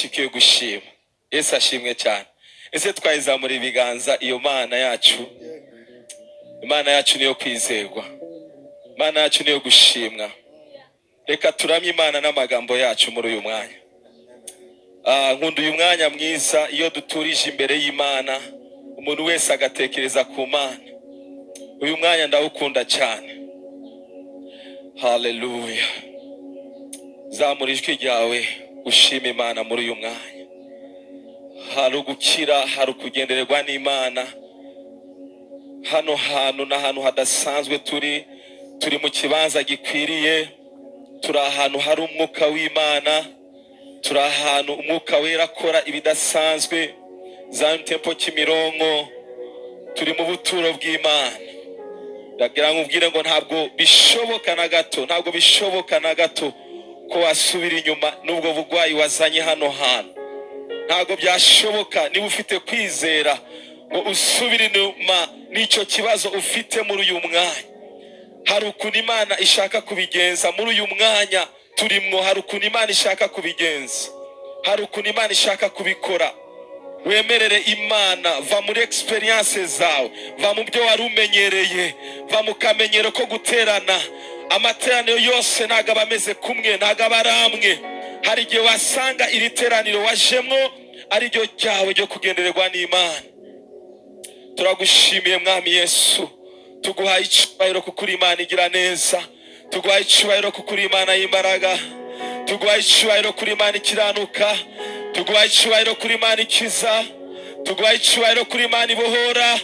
yacu ikwiye gushima. Yesu ashimwe cyane. Ese twayizamura ibiganza iyo Mana yacu? Imana yacu niyo kwizerwa, Imana yacu niyo gushimwa. Reka turamye Imana n'amagambo yacu muri uyu mwanya. Nkunda uyu mwanya mwiza iyo duturije imbere y'Imana, umuntu wese agatekereza ku Mana. Uyu mwanya ndawukunda cyane. Haleluya. Zamura ijwi ryawe ushima Imana muri uyu mwanya. Hari ugukira, hari ukugendererwa n'Imana. Hano hantu n'ahantu hadasanzwe turi mu kibanza gikwiriye, turi ahantu hari umwuka w'Imana, turi ahantu umwuka wera akora ibidasanzwe. Zion Temple Kimironko, turi mu buturo bw'Imana. Ndagira nkubwire ngo ntabwo bishoboka na gato, ntabwo bishoboka na gato ko wasubira inyuma n'ubwo bugwayi wazanye hano hantu. Ntabwo byashoboka niba ufite kwizera ngo usubire inyuma n'icyo kibazo ufite muri uyu mwanya. Hari ukuntu Imana ishaka kubigenza muri uyu mwanya turimwo, hari ukuntu Imana ishaka kubigenza, hari ukuntu Imana ishaka kubikora. Wemerere Imana, va muri experience zawe, va mu byo wari umenyereye, va mu kamenyero ko guterana. Amateraniro yose ntabwo aba ameze kumwe, ntabwo aba ari amwe. Hari igihe wasanga iri teraniro wajemwo ari ryo ryawe ryo kugendererwa n'Imana. Turagushimiye Mwami Yesu, tuguhaye icyubahiro kuko uri Imana igira neza, tuguhaye icyubahiro kuko uri Imana y'imbaraga, tuguhaye icyubahiro kuri Imana ikiranuka, tuguhaye icyubahiro kuri Imana ikiza, tuguhaye icyubahiro kuri Imana ibohora,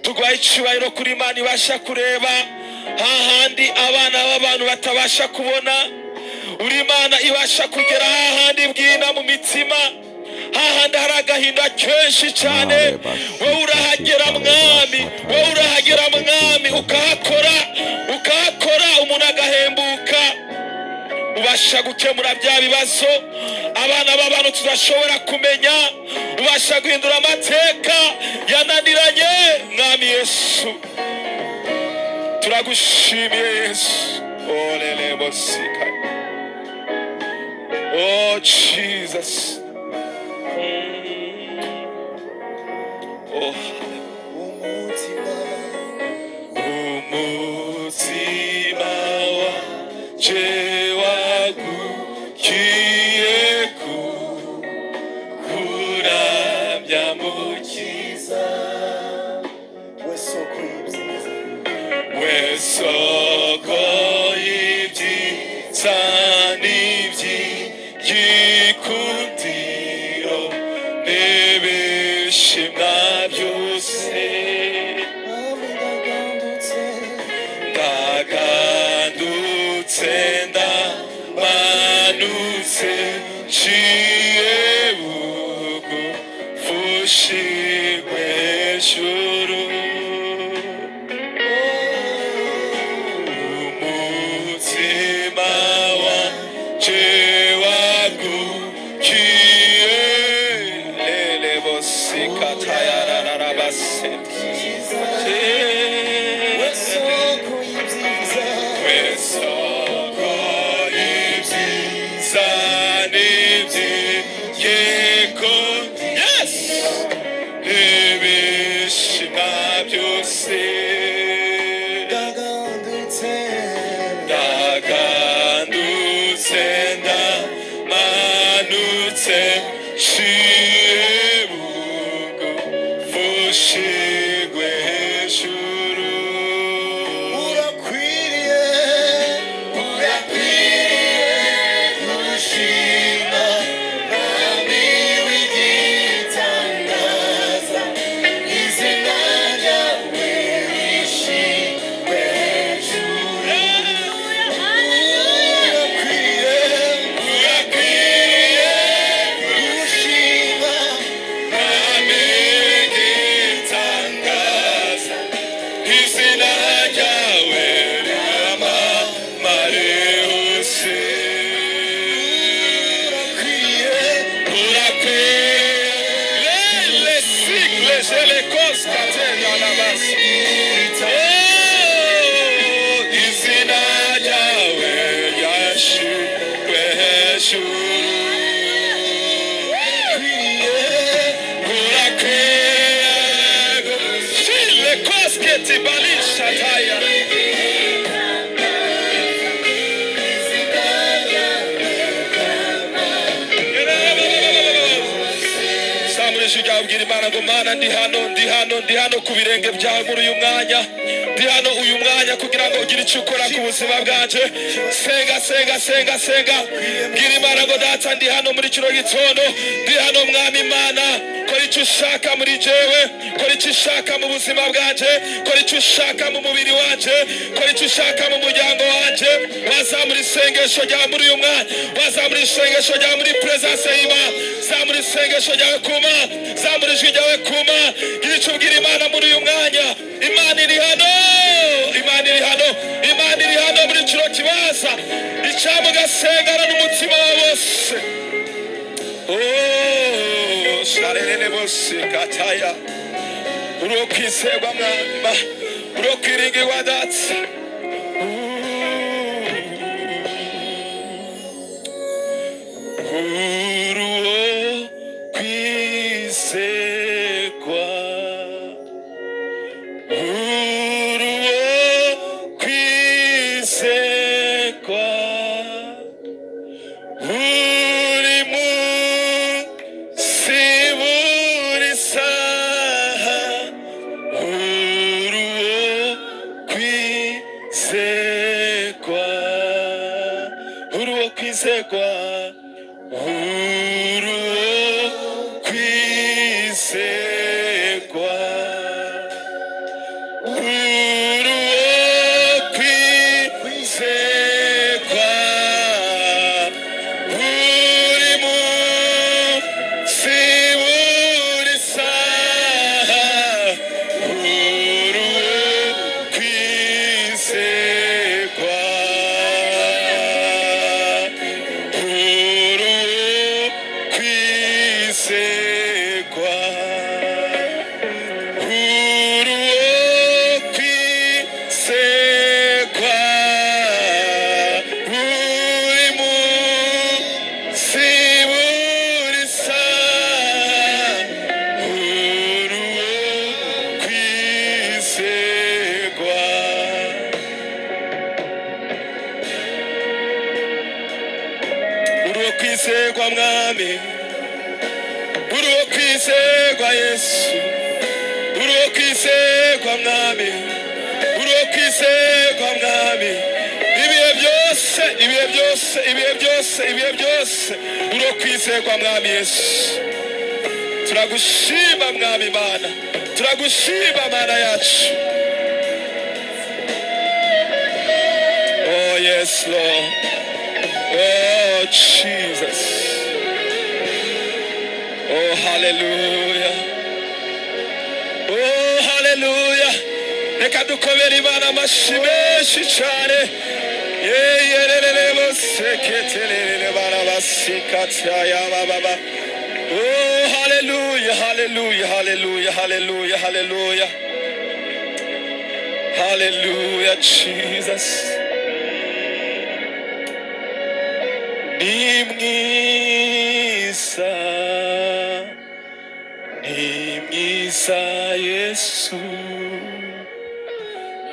tuguhaye icyubahiro kuri Imana ibasha kureba hahandi abana b'abantu batabasha kubona. Uri Imana ibasha kugera hahandi bwina mu mitima, hahandi hari agahinda kenshi cyane. Wowe urahagera Mwami, wowe urahagera Mwami, ukahakora, ukahakora, umuntu agahembuka. Ubasha gukemura bya bibazo abana b'abantu tudashobora kumenya, ubasha guhindura amateka yananiranye. Mwami Yesu, turagushimiye Yesu. Olelebosika. Oh Jesus. Oh, umutima wanje wagukiye kuramya Mukiza, we soko y'ibyiza, we soko y'ibyiza n'iby'igikundiro n'ibishimwa byose. Ndagandutse, ndamanutse, nciye bugufi ushirwe hejuru. Umutima wanje wagukiye lelebosikatayarararabase. We soko y'ibyiza, We soko y'ibyiza n'iby'igikundiro, yes, n'ibishimwa byose. Ndagandutse, Ndagandutse, ndamanutse, nciye bugufi ushirwe hejuru. Urakwiriye, urakwiriye gushima, Mwami w'igitangaza, izina ryawe rishimwe hejuru. Urakwiriye, Urakwiriye gushima, Mwami w'igitangaza, izina ryawe ryamamare hose. Urakwiriye, Urakwiriye les cycles et les constatés dans la masse. Oh, izina ryawe ryashimwe hejuru. Zamura ijwi ryawe ubwira Imana ngo Mana ndi hano, ndi hano, ndi hano ku birenge byawe muri uyu mwanya, ndi hano uyu mwanya kugira ngo ugire icyo ukora ku buzima bwanje. Senga, senga, senga, senga, bwira Imana ngo Data ndi hano muri kino gitondo, ndi hano Mwami Imana, kora icyo ushaka muri jewe, kora icyo ushaka mu buzima bwanje, kora icyo ushaka mu mubiri wanje, kora icyo ushaka mu muryango wanje. Wazamura isengesho ryawe muri uyu mwanya, wazamura isengesho ryawe muri presence y'Imana, zamura isengesho ryawe ku Mana, zamura ijwi ryawe ku Mana, gira icyo ubwira Imana muri uyu mwanya. Imana iri hano, Imana iri hano, Imana iri hano muri kino kibanza. Icambo ugasengana n'umutima wa bose. Oh, sharerere bose kataya. Uri kwizerwa Mwami, uri kwiringirwa Data. Uri kwizerwa, uri kwizerwa, buri munsi buri saha, uri kwizerwa, uri kwizerwa, uri kwizerwa, uri kwizerwa, buri munsi buri saha, uri kwizerwa, uri kwizerwa, uri kwizerwa, buri munsi buri saha, uri kwizerwa. Uri kwizerwa Mwami, uri kwizerwa Yesu, uri kwizerwa Mwami, uri kwizerwa Mwami, ibihe byose, ibihe byose, ibihe byose, ibihe byose, uri kwizerwa Mwami Yesu. Turagushima Mwami Imana, turagushima Mana yacu. Oh yes Lord, oh Jesus, oh hallelujah, oh hallelujah. Reka dukomere Imana amashyi menshi cyane. Yeyerere boseketerere barabasikataya bababa. Oh hallelujah, hallelujah, hallelujah, hallelujah, hallelujah, hallelujah Jesus. Ni mwiza, ni mwiza Yesu,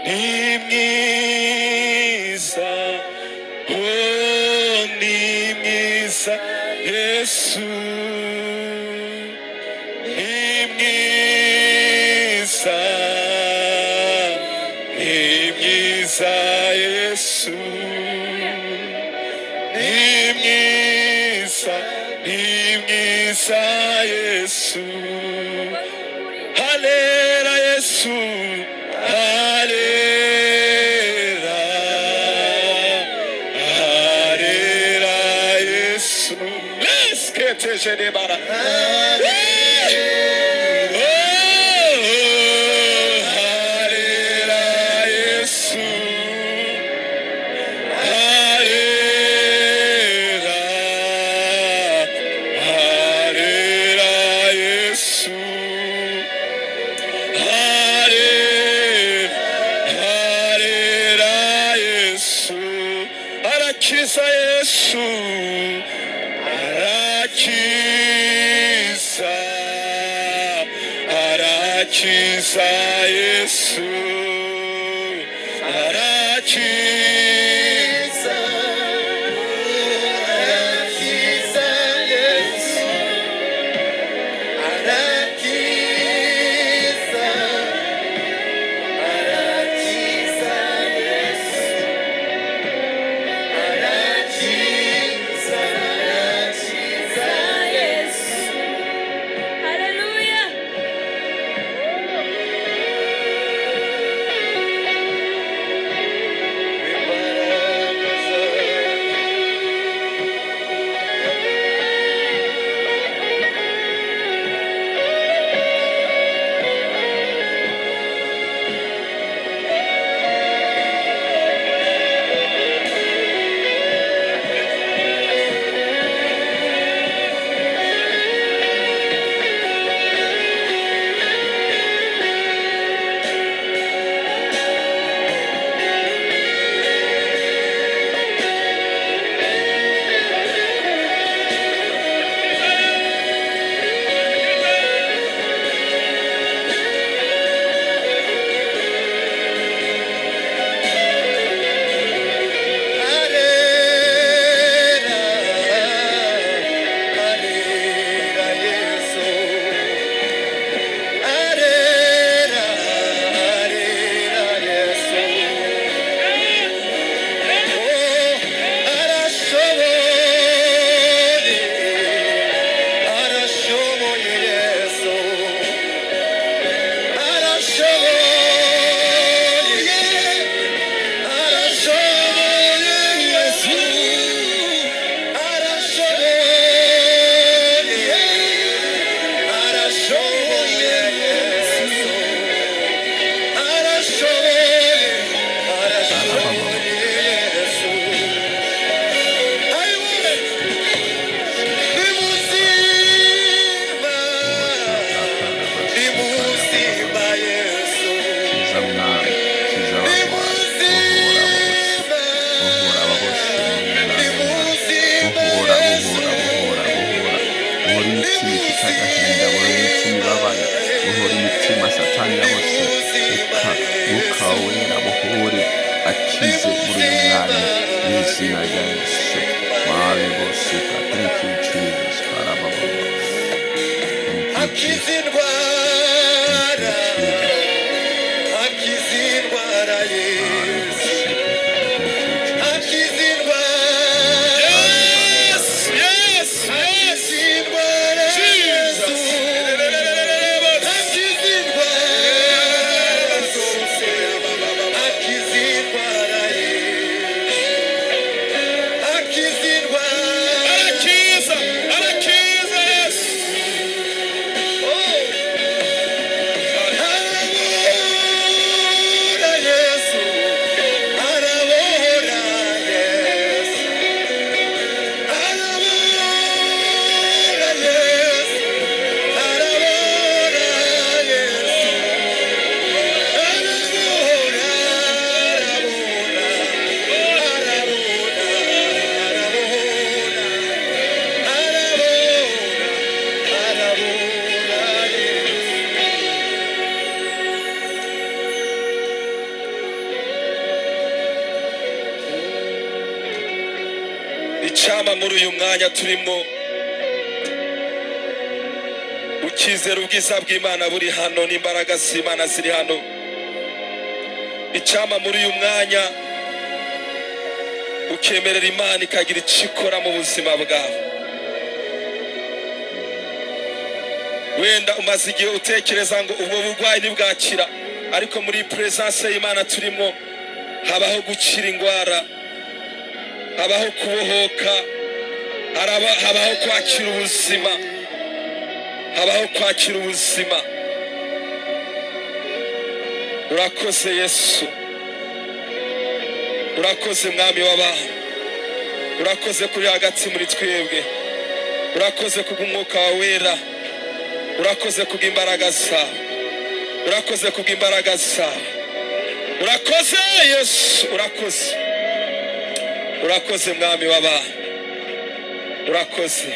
ni mwiza, oh ni mwiza Yesu, ni mwiza, ni mwiza Yesu, ni mwiza, ni mwiza Yesu. Halera Yesu, halera, halera Yesu. Let's get to Jedebara. Oh, halera Yesu, halera, halera Yesu, halera Yesu, arakiza Yesu, arakiza, arakiza Yesu, arakiza, Arakiza Yesu, Bohora imitima ifite agahinda, bohora imitima ibabaye, bohora imitima Satani yabose. Reka Mwuka Wera bohore, akize muri uyu mwanya mu izina rya Yesu. Maribosika. Thank you, Jesus. Karababa. Thank you, Jesus. Akiza indwara, Thank you, Jesus. akiza indwara Yesu, Maribosika. Thank you, Jesus. akiza indwara. Yes, yes, yes. Akiza indwara Yesu, akiza indwara zose, akiza indwara Yesu, akiza indwara. Arakiza, arakiza Yesu. Oh. Arabura Yesu, arabura Yesu, arabura Yesu, arabura Yesu, arabura, arabura, arabura, arabura, arabura Yesu. Icyama muri uyu mwanya turimo, ukizera ubwiza bw'Imana buri hano n'imbaraga z'Imana ziri hano. Icyama muri uyu mwanya ukemerera Imana ikagira icyo ikora mu buzima bwawe. Wenda umaze igihe utekereza ngo ubwo burwayi ntibwakira, ariko muri presence y'Imana turimo habaho gukira indwara, habaho kubohoka, habaho kwakira ubuzima, habaho kwakira ubuzima. Urakoze Yesu, urakoze Mwami w'abantu, urakoze kuri hagati muri twebwe, urakoze kubw'umwuka wawe wera, urakoze kubw'imbaraga zawe, urakoze kubw'imbaraga zawe, urakoze Yesu, urakoze, urakoze Mwami w'abantu, urakoze,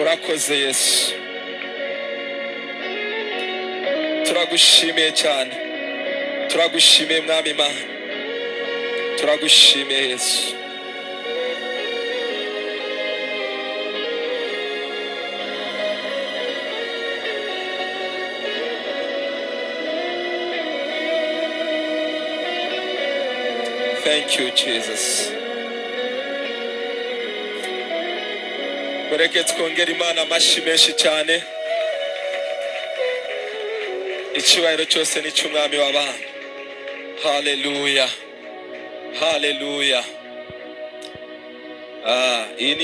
urakoze Yesu. Turagushimiye cyane, turagushimiye Mwami Imana, turagushimiye Yesu. Thank you, Jesus. Mureke twongere Imana amashyi menshi cyane. Icyubahiro cyose ni icy'Umwami w'abantu. Haleluya, haleluya. Ah, iyi ni